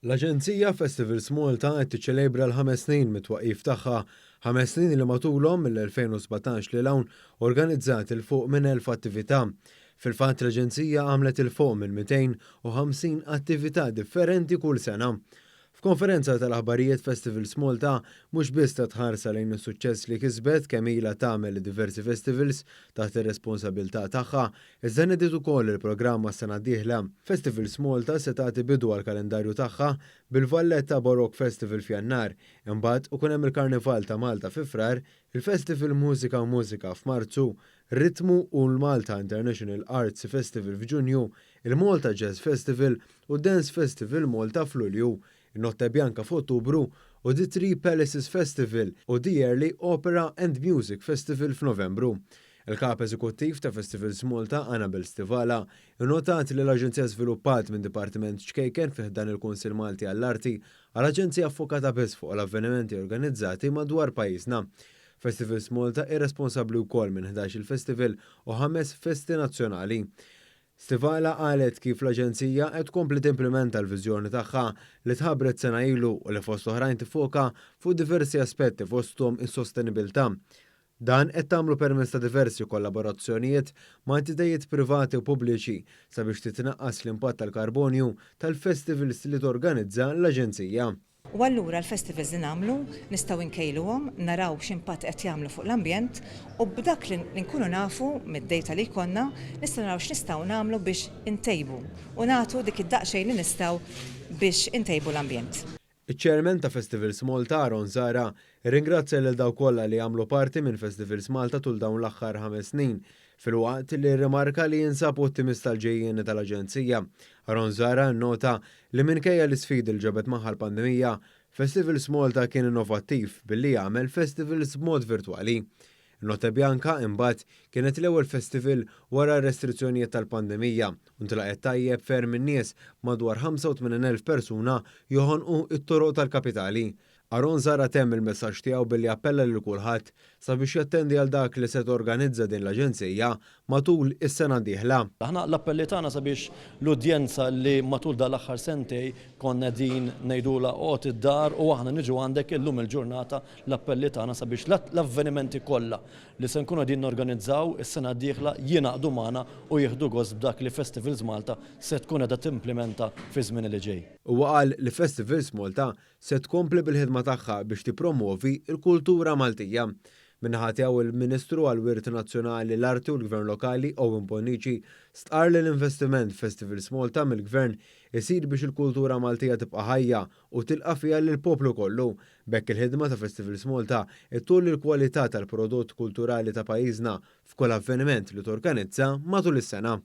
L-Aġenzija Festivals Malta qed tiċċelebra l-ħames snin mit-twaqqif tagħha, ħames snin li matulhom mill-2017 lil hawn organizzat 'il fuq minn 1000 attività. Fil-fatt, l-Aġenzija għamlet 'il fuq minn 250 attività differenti kull sena. F'konferenza tal-aħbarijiet, Festivals Malta mhux biss tat ħarsa lejn is-suċċess li kisbet kemm ilha tagħmel diversi festivals taħt ir-responsabilità tagħha, iżda nediet ukoll il-programm għas-sena d-dieħla. Festivals Malta se tagħti bidu għall-kalendarju tagħha bil-Valletta Baroque Festival f'Jannar, imbagħad ikun hemm il-Karnival ta' Malta fi Frar, il-Festival Mużika u Mużika f'Marzu, Ritmu u l-Malta International Arts Festival f'Ġunju, il-Malta Jazz Festival u Dance Festival Malta f'Lulju, il-Notte Bianca f'Ottubru u The Three Palaces Festival u The Yearly Opera and Music Festival f'Novembru. Il-kap eżekuttiv ta' Festivals Malta, Annabel Stivala, innotat li l-Aġenzija żviluppat minn dipartiment ċkejken fi ħdan il-Kunsill Malti għall-Arti għal aġenzija ffokata biss fuq l-avvenimenti organizzati madwar pajjiżna. Festivals Malta irresponsabbli wkoll minn 11 il-festival u ħames festi nazzjonali. Stivala qalet kif l-Aġenzija qed tkompli timplementa l-viżjoni tagħha li tħabbret sena ilu u li fost oħrajn tifoka fuq diversi aspetti, fosthom is-sostenibilità. Dan qed tagħmlu permezz ta' diversi kollaborazzjonijiet ma' entitajiet privati u pubbliċi sabiex titnaqqas l-impatt tal-karbonju tal-festivals li torganizza l-Aġenzija. U allura l-festivals li nagħmlu nistgħu nkejluhom, naraw x'impatt qed jagħmlu fuq l-ambjent u b'dak li nkunu nafu mid-data li jkollna nistgħu naraw x'nistgħu nagħmlu biex intejbu u nagħtu dik id-daqsxejn li nistgħu biex intejbu l-ambjent. Iċ-Chairman ta' Festivals Malta, Aaron Zahra, ringrazzja lil dawk kollha li għamlu parti minn Festivals Malta tul dawn l-aħħar 5 snin, filwaqt li rimarka li jinsab ottimista għall-ġejjieni tal-Aġenzija. Aaron Zahra nota li minkejja l-isfidi li ġabet magħha l-pandemija, Festivals Malta kien innovattiv billi jagħmel festivals b'mod virtwali. Notte Bianca, imbagħad, kienet l-ewwel festival wara restrizzjonijiet tal-pandemija u ntlaqet tajjeb ferm min-nies, madwar 85,000 persuna joħonqu it-toroq tal-kapitali. Aaron Zahra temm il-messaġġ tiegħu billi appella lil kulħadd sabiex jattendi għal dak li se torganizza din l-aġenzija matul is-sena d-dieħla. Aħna l-appelli tagħna sabiex l-udjenza li matul dal-aħħar sentejn konna din ngħidula "oqgħod id-dar u aħna niġu għandek", illum il-ġurnata l-appelli tagħna sabiex l-avvenimenti kollha li se nkunu qegħdin norganizzaw is-sena d-dieħla jingħaqdu magħna u jieħdu gost b'dak li Festivals Malta se tkun qiegħda timplementa fi żmien li ġej. Huwa qal li Festivals Malta se tkompli bil-ħidma tagħha biex tippromovi l-kultura Maltija. Min-naħa tiegħu, il-Ministru għal-Wirt Nazzjonali, l-Arti u l-Gvern Lokali, Owen Bonnici, stqar li l-investiment Festivals Malta mill-Gvern isir biex il-kultura Maltija tibqa' ħajja u tilqa' fiha lill-poplu kollu. B'hekk il-ħidma ta' Festivals Malta ttolli l-kwalità tal-prodott kulturali ta' pajjiżna f'kull avveniment li torganizza matul is-sena.